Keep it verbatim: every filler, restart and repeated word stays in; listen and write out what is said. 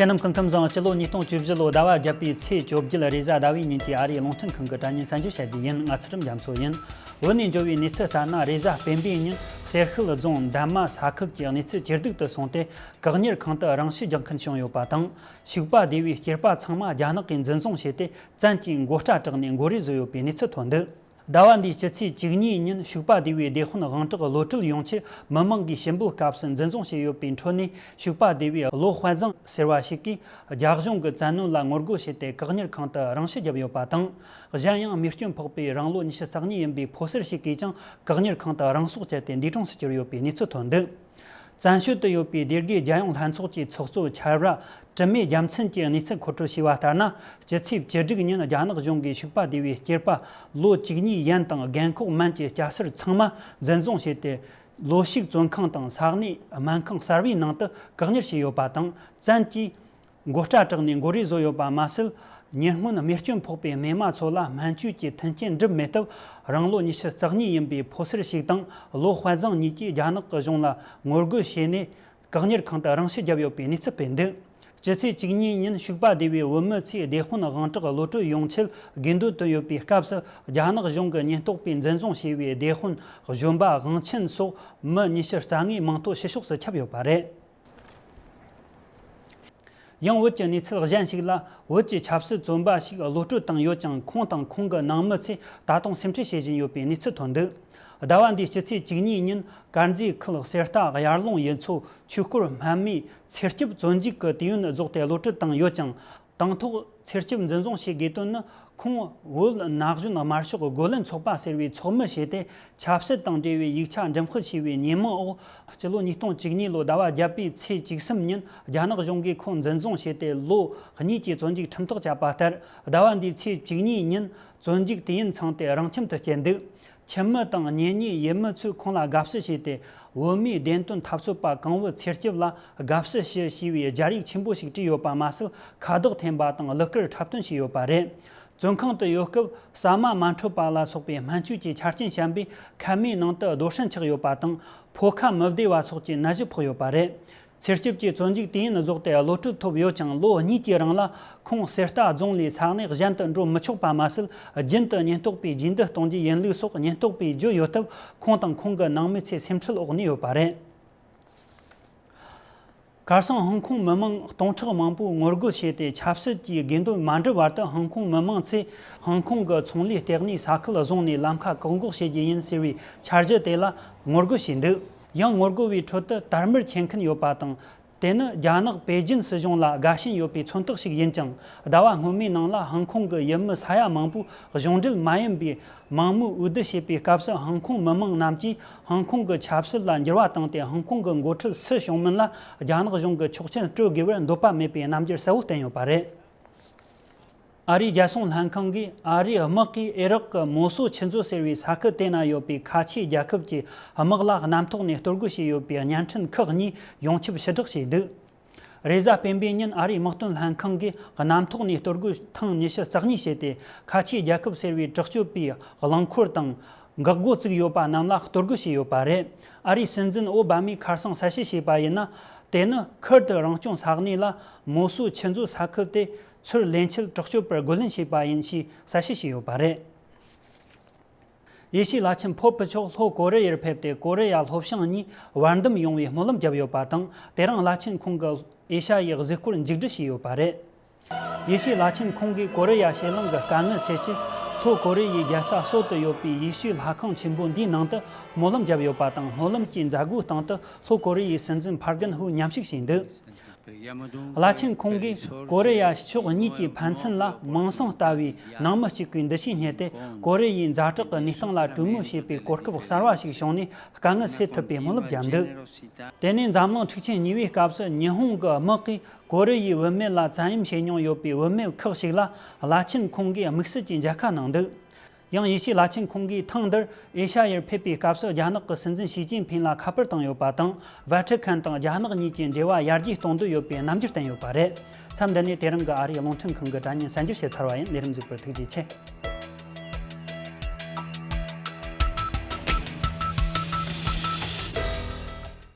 ཁྱེད་རྣམས་སྐུ་ཁམས་བཟང་། སྤྱི་ལོ་ཉིས་སྟོང་བཅུ་བཞི་ལོ་ཟླ་བ་བརྒྱད་པའི་ཚེས་བཅོ་བརྒྱད་རེས་གཟའ་ཟླ་བའི་ཉིན་གྱི་ཨ་རིའི་རླུང་འཕྲིན་ཁང་གི་དྲ་བརྙན་གསར་འགྱུར་བཤད་རྒྱུ་ཡིན། ང་ཚུལ་ཁྲིམས་རྒྱ་མཚོ་ཡིན། བོད་ནས་འབྱོར་བའི་གནས་ཚུལ་ལྟར་ན། རེས་གཟའ་སྤེན་པའི་ཉིན་གསེར་ཤུལ་རྫོང་འདན་མ་ས་ཁུལ་གྱི་གནས་ཚུལ་ཇེ་སྡུག་ཏུ་སོང་སྟེ། བཀག་ཉར་ཁང་དུ་རང་ཤི་རྒྱག་མཁན་བྱུང་ཡོད་པ་དང་། ཞུགས་པ་སྡེ་བའི་སྐྱེས་པ་ཚང་མ་རྒྱ་ནག་གིས་འཛིན་བཟུང་བྱས་ཏེ། བཙན་གྱིས་མགོ་སྐྲ་བྲེགས་ནས་མགོ་རུལ་བཟོས་ཡོད་པའི་གནས་ཚུལ་ཐོན་འདུག་ཟླ་བ་འདིའི་སྤྱི་ཚེས་བཅུ་གཉིས་ཉིན་ཞུགས་པ་སྡེ་བའི་སྡེ་དཔོན་དབང་གྲགས་བློ་གྲོས་ཡོངས་ཆེད་མི་མང་གིས་ཞུ་འབོད་སྐབས་སུ་འཛིན་བཟུང་བྱས་ཡོད་པའི་ཁྲོད་ནས། ཞུགས་པ་སྡེ་བའི་ལོ་དཔལ་བཟང་ཟེར་བ་ཞིག་གིས་རྒྱ་གཞུང་གི་བཙན་གནོན་ལ་ངོ་རྒོལ་བྱས་ཏེ། བཀག་ཉར་ཁང་དུ་རང་ཤི་བརྒྱབ་ཡོད་པ་དང་། གཞན་ཡང་། མེ་སྐྱོན་ཕོག་པའི་རང་ལོ་ཉི་ཤུ་རྩ་གཉིས་ཡིན་པའི་ཕོ་གསར་ཞིག་གིས་ཀྱང་བཀག་ཉར་ཁང་དུ་རང་སྲོག་བཅད་དེ་འདས་གྲོངས་སུ་གྱུར་ཡོད་པའི་གནས་ཚུལ་ཐོན་འདུག་བཙན་བྱོལ་དུ་ཡོད་པའི་སྡེ་དགེ་རྒྱལ་ཡོངས་ལྷན་ཚོགས་ཀྱི་ཚོགས་གཙོ་ཆར་པ་དྲི་མེད་རྒྱལ་མཚན་གྱིས་གནས་ཚུལ་མཁོ་སྤྲོད་བྱས་པ་ལྟར་ན། སྤྱི་ཚེས་བཅུ་དྲུག་ཉིན་རྒྱ་ནག་གཞུང་གིས་ཞུགས་པ་སྡེ་བའི་སྐྱེས་པ་ལོ་བཅུ་གཉིས་ཡན་དང་རྒན་འཁོགས་མན་གྱི་སྐྱ་སེར་ཚང་མ་འཛིན་བཟུང་བྱས་ཏེ། ལོ་ཞིག་བཙོན་ཁང་དང་ས་གནས་སྨན་ཁང་གསར་བའི་ནང་དུ་བཀག་ཉར་བྱས་ཡོད་པ་དང་། བཙན་གྱིས་མགོ་སྐྲ་བྲེགས་ནས་མགོ་རུལ་བཟོས་ཡོད་པ་མ་ཟད། ཉེ་སྔོན་རྨས་སྐྱོན་ཕོག་པའི་རྨས་མ་ཚོ་ལ་སྨན་བཅོས་ཀྱི་མཐུན་རྐྱེན་སྒྲུབ་མེད་སྟབས། རང་ལོ་ཉི་ཤུ་རྩ་གཉིས་ཡིན་པའི་ཕོ་གསར་ཞིག་དང་ལོ་དཔལ་བཟང་གཉིས་ཀྱིས་རྒྱ་ནག་གི་གཞུང་ལ་ངོ་རྒོལ་བྱས་ནས། བཀག་ཉར་ཁང་དུ་རང་ཤི་བརྒྱབ་ཡོད་པའི་གནས་ཚུལ་སྤེལ་འདུག་སྤྱི་ཚེས་བཅུ་གཉིས་ཉིན་ཞུགས་པ་སྡེ་བའི་བུད་མེད་ཚོས་སྡེ་དཔོན་དབང་གྲགས་བློ་གྲོས་ཡོངས་ཆེད་དགོས་འདུན་བཏོན་ཡོད་པའི་སྐབས་སུ། རྒྱ་ནག་གཞུང་གི་ཉེན་རྟོག་པས་འཛིན་བཟུང་བྱས་པའི་སྡེ་དཔོན་གཞོན་པ་དབང་ཆེན་སོགས་མི་ཉི་ཤུ་རྩ་ལྔའི་མིང་ཐོ་ཕྱི་ཕྱོགས་སུ་ཁྱབ་ཡོད་པ་རེད། ཡང་། བོད་ཀྱི་གནས་ཚུལ་གཞན་ཞིག་ལ། བོད་ཀྱི་ཆབ་སྲིད་བཙོན་པ་ཞིག་གློད་གྲོལ་བཏང་ཡོད་ཅིང་། ཁོང་དང་ཁོང་གི་ནང་མི་ཚོས་ད་དུང་སེམས་ཁྲལ་བྱེད་བཞིན་ཡོད་པའི་གནས་ཚུལ་ཐོན་འདུག་ཟླ་བ་འདིའི་སྤྱི་ཚེས་བཅུ་གཉིས་ཉིན་དཀར་མཛེས་ཁུལ་གསེར་རྟ་དབྱར་ལུང་ཡུལ་ཚོ་ཆོས་སྐོར་སྨན་མའི་ཚེ་སྐྱབས་བཙོན་འཇུག་གི་དུས་ཡུན་རྫོགས་ཏེ་གློད་གྲོལ་བཏང་ཡོད་ཅིང་། དང་ཐོག་ཚེ་སྐྱབས་འཛིན་བཟུང་བྱེད་དགོས་དོན་ནི། ཁོང་བོད་ན་གཞོན་དམར་ཤོག་རྒོལ་ལན་ཚོགས་པ་ཟེར་བའི་ཚོགས་མི་བྱས་ཏེ། ཆབ་སྲིད་དང་འབྲེལ་བའི་ཡིག་ཆ་འགྲེམས་སྤེལ་བྱས་པའི་ཉེས་མིང་འོག་སྤྱི་ལོ་ཉིས་སྟོང་བཅུ་གཉིས་ལོ་ཟླ་བ་བརྒྱད་པའི་ཚེས་བཅུ་གསུམ་ཉིན་རྒྱ་ནག་གཞུང་གིས་ཁོང་འཛིན་བཟུང་བྱས་ཏེ། ལོ་གཉིས་ཀྱི་བཙོན་འཇུག་ཁྲིམས་ཐག་བཅད་པ་ལྟར། ཟླ་བ་འདིའི་ཚེས་བཅུ་གཉིས་ཉིན་བཙོན་འཇུག་དུས་ཡུན་ཚང་སྟེ་རང་ཁྱིམ་དུ་བསྐྱལ་འདུག་ཁྱིམ་མི་དང་གཉེན་ཉེ་ཡུལ་མི་ཚོས་ཁོང་ལ་དགའ་བསུ་བྱས་ཏེ། བོད་མིའི་བདེན་དོན་འཐབ་རྩོད་པ་གང་བོ་ཚེ་སྐྱབས་ལ་དགའ་བསུ་ཞུ་ཞེས་པའི་སྦྱར་ཡིག་ཆེན་པོ་ཞིག་བྲིས་ཡོད་པ་མ་ཟད། ཁ་བཏགས་འཐེན་པ་དང་གླུ་གར་འཁྲབ་སྟོན་བྱས་ཡོད་པ་རེད། བཙོན་ཁང་དུ་ཡོད་སྐབས་ཟ་མ་མ་འཕྲོད་པ་ལ་སོགས་པའི་སྨན་བཅོས་ཀྱི་ཆ་རྐྱེན་ཞན་པས། ཁབ་མའི་ནང་དུ་རྡོ་ཧྲན་ཆགས་ཡོད་པ་དང་། ཕོ་ཁ་མི་བདེ་བ་སོགས་ཀྱི་ནད་གཞི་ཕོག་ཡོད་པ་རེད། ཚེ་སྐྱབས་ཀྱི་བཙོན་འཇུག་དུས་ཡུན་རྫོགས་ཏེ་གློད་གྲོལ་ཐོབ་ཡོད་ཀྱང་། ལོ་གཉིས་ཀྱི་རིང་ལ་ཁོང་གསེར་རྟ་རྫོང་ལས་ས་གནས་གཞན་དུ་འགྲོ་མི་ཆོག་པ་མ་ཟད། རྒྱུན་དུ་ཉེན་རྟོག་པས་རྒྱུན་སྡོད་གཏོང་རྒྱུ་ཡིན་ལུགས་སོགས་ཉེན་རྟོག་པས་བརྗོད་ཡོད་སྟབས། ཁོང་དང་ཁོང་གི་ནང་མི་ཚོས་སེམས་ཁྲལ་འོག་གནས་ཡོད་པ་རེད། ཁར་སང་ཧོང་ཀོང་མི་མང་སྟོང་ཕྲག་མང་པོས་ངོ་རྒོལ་བྱས་ཏེ། ཆབ་སྲིད་ཀྱི་དགོས་འདུན་མ་འགྲུབ་བར་དུ། ཧོང་ཀོང་མི་མང་ཚོས་ཧོང་ཀོང་གི་ཚོང་ལས་ལྟེ་གནས་ས་ཁུལ་བཟུང་ནས་ལམ་ཁ་བཀག་འགོག་བྱེད་རྒྱུ་ཡིན་ཟེར་བའི་འཆར་གཞི་དེ་ལ་ངོ་རྒོལ་བྱས་འདུག་ཡང་ངོ་རྒོལ་བའི་ཁྲོད་དུ་དར་དམར་འཁྱེར་མཁན་ཡོད་པ་དང་། དེ་ནི་རྒྱ་ནག་པེ་ཅིན་སྲིད་གཞུང་ལ་དགའ་ཞེན་ཡོད་པའི་མཚོན་རྟགས་ཤིག་ཡིན་ཅིང་། ཟླ་བ་སྔོན་མའི་ནང་ལ་ཧོང་ཀོང་གི་ཡུལ་མི་ས་ཡ་མང་པོས་གཞུང་འབྲེལ་མ་ཡིན་པའི་མང་མོས་འོས་བསྡུ་བྱས་པའི་སྐབས་སུ། ཧོང་ཀོང་མི་མང་རྣམས་ཀྱིས་ཧོང་ཀོང་གི་ཆབ་སྲིད་ལ་འགྱུར་བ་བཏང་སྟེ། ཧོང་ཀོང་གི་འགོ་ཁྲིད་སུ་བྱུང་མིན་ལ་རྒྱ་ནག་གཞུང་གིས་ཆོག་མཆན་སྤྲོད་དགོས་པར་འདོད་པ་མེད་པའི་རྣམ་འགྱུར་གསལ་བོ་བསྟན་ཡོད་པ་རེད། ཨ་རིའི་རྒྱལ་སྲུང་ལྷན་ཁང་གིས་ཨ་རིའི་དམག་གིས་ཨི་རག་གི་མོ་སོ་ཆུ་མཛོད་ཟེར་བའི་ས་ཁུལ་དེ་ན་ཡོད་པའི་ཁ་ཆེའི་རྒྱལ་ཁབ་ཀྱི་དམག་ལ་གནམ་ཐོག་ནས་གཏོར་རྒོལ་བྱས་ཡོད་པའི་བརྙན་འཕྲིན་ཁག་གཉིས་ཡོངས་ཁྱབ་ཕྱིར་བསྒྲགས་བྱས་འདུག་རེས་གཟའ་སྤེན་པའི་ཉིན་ཨ་རིའི་དམག་དོན་ལྷན་ཁང་གིས་གནམ་ཐོག་ནས་གཏོར་རྒོལ་ཐེངས་ཉི་ཤུ་རྩ་གཉིས་བྱས་ཏེ། ཁ་ཆེའི་རྒྱལ་ཁབ་ཟེར་བའི་དྲག་སྤྱོད་པའི་རླངས་འཁོར་དང་འགག་སྒོ་བཙུགས་ཡོད་པ་རྣམས་ལ་གཏོར་རྒོལ་བྱས་ཡོད་པ་རེད། ཨ་རིའི་སྲིད་འཛིན་ཨོ་བྷ་མས་ཁར་སང་གསལ་བཤད་བྱས་པ་ཡིན་ན། དེ་ནི་ཁུར་དི་རང་སྐྱོང་ས་གནས་ལ་མོ་སོ་ཆུ་མཛོད་ས་ཁུལ་དེ་ཚུར་ལེན་ཆེད་དྲག་སྤྱོད་པར་རྒོལ་ལན་བྱས་པ་ཡིན་ཞེས་གསལ་བཤད་བྱས་ཡོད་པ་རེད། ཡེ་ཤུའི་བླ་ཆེན་ཕོ་པི་མཆོག་ལྷོ་ཀོ་རི་ཡར་ཕེབས་ཏེ། ཀོ་རི་ཡ་ལྷོ་བྱང་གཉིས་བར་འདུམ་ཡོང་བའི་སྨོན་ལམ་བརྒྱབ་ཡོད་པ་དང་། དེ་རིང་བླ་ཆེན་ཁོང་གིས་ཨེ་ཤ་ཡའི་གཟིགས་སྐོར་མཇུག་སྒྲིལ་བྱས་ཡོད་པ་རེད། ཡེ་ཤུའི་བླ་ཆེན་ཁོང་གིས་ཀོ་རི་ཡ་ཕྱེད་གླིང་གི་དཀའ་ངལ་སེལ་ཆེད། ལྷོ་ཀོ་རི་ཡའི་རྒྱལ་ས་སོལ་དུ་ཡོད་པའི་ཡེ་ཤུའི་ལྷ་ཁང་ཆེན་པོ་འདིའི་ནང་དུ་སྨོན་ལམ་བརྒྱབ་ཡོད་པ་དང་། སྨོན་ལམ་གྱི་མཛད་སྒོའི་སྟེང་དུ་ལྷོ་ཀོ་རི་ཡའི་སྲིད་འཛིན་ཕར་གན་ཧུ་མཉམ་ཞུགས་བྱས་འདུག་བླ་ཆེན་ཁོང་གིས་ཀོ་རི་ཡ་ཕྱོགས་གཉིས་ཀྱི་ཕན་ཚུན་ལ་མིང་སྲིང་ལྟ་བུའི་ནང་མི་གཅིག་པའི་འདུ་ཤེས་རྙེད་དེ། ཀོ་རི་ཡའི་ཛ་དྲག་གི་གནས་སྟངས་ལ་གྲོས་མོལ་བྱེད་པའི་གོ་སྐབས་གསར་བ་ཞིག་བྱུང་ནས། དཀའ་ངལ་སེལ་ཐུབ་པའི་སྨོན་ལམ་བརྒྱབ་འདུག་དེ་ནས་འཛམ་གླིང་འཁྲུག་ཆེན་གཉིས་པའི་སྐབས་སུ་ཉི་ཧོང་གི་དམག་གིས་ཀོ་རི་ཡའི་བུད་མེད་ལ་བཙན་གཡེམ་བྱས་མྱོང་ཡོད་པའི་བུད་མེད་ཁག་ཅིག་ལ་བླ་ཆེན་ཁོང་གིས་དམིགས་བསལ་གྱི་མཇལ་ཁ་གནང་འདུག་ཡང་ཡེ་ཤུའི་བླ་ཆེན་ཁོང་གིས་ཐེངས་འདིར་ཨེ་ཤ་ཡར་ཕེབས་པའི་སྐབས་སུ། རྒྱ་ནག་གི་སྲིད་འཛིན་ཞི་ཅིན་ཕིང་ལ་ཁ་པར་བཏང་ཡོད་པ་དང་། ཝ་ཊི་ཁན་དང་རྒྱ་ནག་གཉིས་ཀྱི་འབྲེལ་བ་ཡར་རྒྱས་གཏོང་འདོད་ཡོད་པའི་རྣམ་འགྱུར་བསྟན་ཡོད་པ་རེད། མཚམས་འདི་ནས་དེ་རིང་གི་ཨ་རིའི་རླུང་འཕྲིན་ཁང་གི་དྲ་བརྙན་གསར་འགྱུར་ཞིག་ཚར་བ་ཡིན། ལས་རིམ་གཟིགས་པར་ཐུགས་རྗེ་ཆེ།